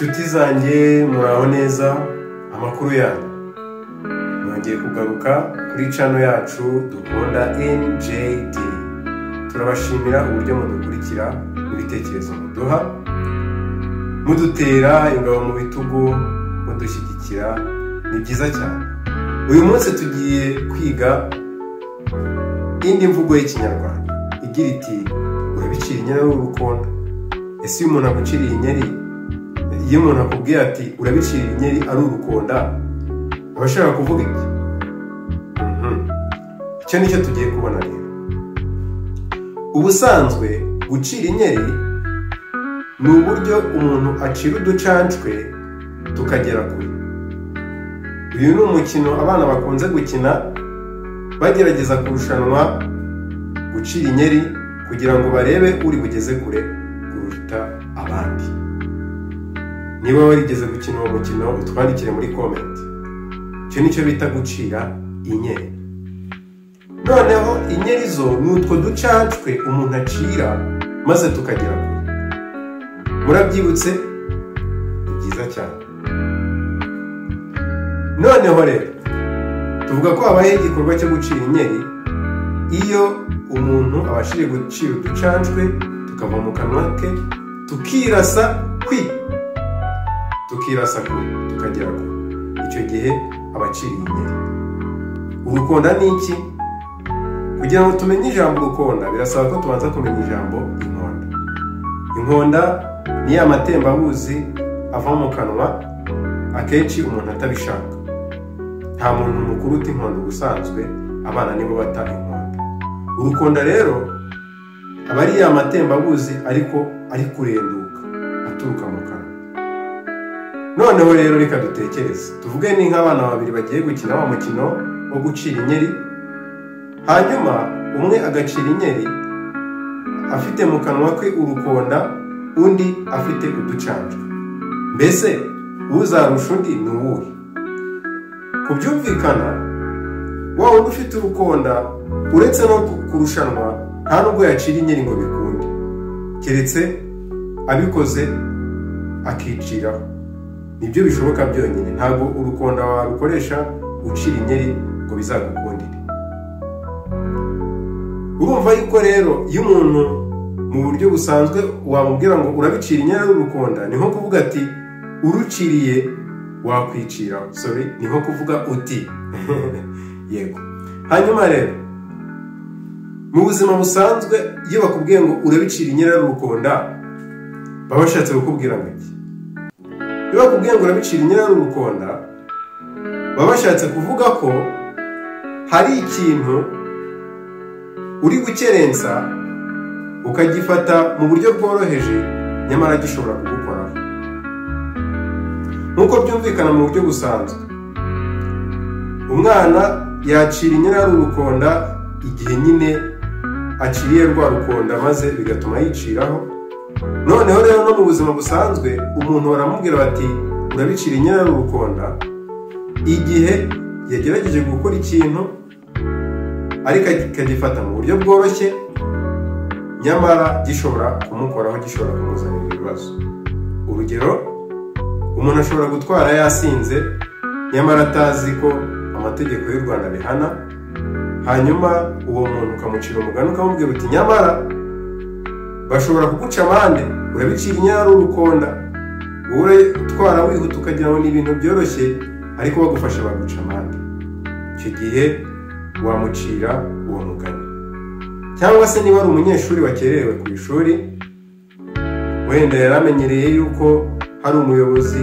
Inshuti zanjye, muraho neza? Amakuru yanyu? Nongeye kugaruka kuri channel yacu dukunda, NJD. Turabashimira uburyo mudukurikira n'ibitekerezo muduha, mudutera ingabo mu bitugu, mudushyigikira. Ni byiza cyane. Uyu munsi tugiye kwiga indi mvugo y'Ikinyarwanda igira iti: "Urabicira inyeri ari urukonda." Ese iyo umuntu aguciriye inyeri, iyo umuntu akubwiye ati "Urabicira inyeri ari urukonda", aba ashaka kuvuga iki? Icyo nicyo tugiye kubona rero. Ubusanzwe gucira inyeri ni uburyo umuntu acira uducancwe tukagera kure. Uyu ni umukino abana bakunze gukina bagerageza kurushanwa gucira inyeri kugira ngo barebe uri bugeze kure kuruta abandi. Niba warigeze gukina uwo mukino, utwandikire muri comment. Icyo nicyo bita gucira inyeri. Noneho inyeri zo ni utwo ducancwe umuntu acira maze tukagera kure. Murabyibutse? Ni byiza cyane. Noneho rero tuvuga ko habayeho igikorwa cyo gucira inyeri iyo umuntu abashije gucira uducancwe tukava mu kanwa ke, tukirasa kwi, tukirasa kure, tukagera kure. Icyo gihe aba aciriye inyeri. Urukonda ni iki? Kugira ngo tumenye ijambo urukonda, birasaba ko tubanza kumenya ijambo inkonda. Inkonda ni ya matembabuzi ava mu kanwa, akenshi umuntu atabishaka. Nta muntu mukuru uta inkonda ubusanzwe, abana nibo bata inkonda. Urukonda rero aba ari ya matembabuzi ariko ari kurenduka aturuka mu kanwa. Noneho rero reka dutekereze, tuvuge ni nk'abana babiri bagiye gukina wa mukino wo gucira inyeri, hanyuma umwe agacira inyeri afite mu kanwa ke urukonda, undi afite uducanjwe. Mbese uzarusha undi ni uwuhe? Kubyumvikana, wa wundi ufite urukonda, uretse no kurushanwa, nta nubwo yacira inyeri ngo bikunde, keretse abikoze akiciraho. Nibyo bishoboka byonyine. Ntabwo urukonda warukoresha ucira inyeri ngo bizagukundire. Urumva yuko rero iyo umuntu mu buryo busanzwe wamubwira ngo "Urabicira inyeri ari urukonda", ni nko kuvuga ati "Uruciriye wakwicira." Sorry, ni nko kuvuga uti yego. Hanyuma rero mu buzima busanzwe, iyo bakubwiye ngo "Urabicira inyeri ari urukonda", baba bashatse kukubwira ngo iki? Iyo bakubwiye ngo "Urabicira inyeri ari urukonda", baba bashatse kuvuga ko hari ikintu uri gukerensa, ukagifata mu buryo bworoheje, nyamara gishobora kugukoraho. Nk'uko byumvikana mu buryo busanzwe, umwana yacira inyeri ari urukonda igihe nyine aciriye rwa rukonda, maze bigatuma yiciraho. Noneho rero no mu buzima busanzwe, umuntu baramubwira bati "Urabicira inyeri ari urukonda" igihe yagerageje gukora ikintu ariko akagifata mu buryo bworoshye, nyamara gishobora kumukoraho, gishobora kumuzanira ibibazo. Urugero, umuntu ashobora gutwara yasinze, nyamara atazi ko amategeko y'u Rwanda bihana. Hanyuma uwo muntu ukamucira umugani, ukamubwira uti "Nyamara bashobora kuguca amande, urabicira inyeri ari urukonda. Wowe utwara wihuta ukagira ngo ni ibintu byoroshye, ariko bagufasha baguca amande." Icyo gihe wamucira uwo mugani. Cyangwa se niba ari umunyeshuri wakererewe ku ishuri, wenda yari amenyereye yuko hari umuyobozi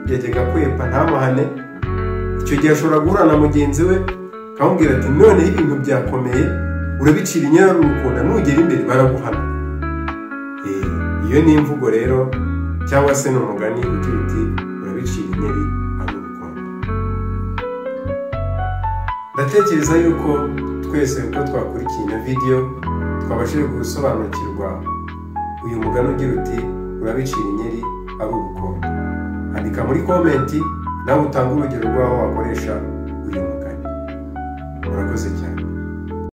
yajyaga kwepa ntamuhane, icyo gihe ashobora guhura na mugenzi we akamubwira ati "Noneho ibintu byakomeye, urabicira inyeri ari urukonda, nugera imbere baraguhana." Iyo ni imvugo rero, cyangwa se ni umugani ugira uti "Urabicira inyeri ari urukonda." Ndatekereza yuko twese uko twakurikiye ino video twabashije gusobanukirwa uyu mugani ugira uti "Urabicira inyeri ari urukonda." Andika muri comment nawe utange urugero rw'aho wakoresha uyu mugani. Murakoze cyane.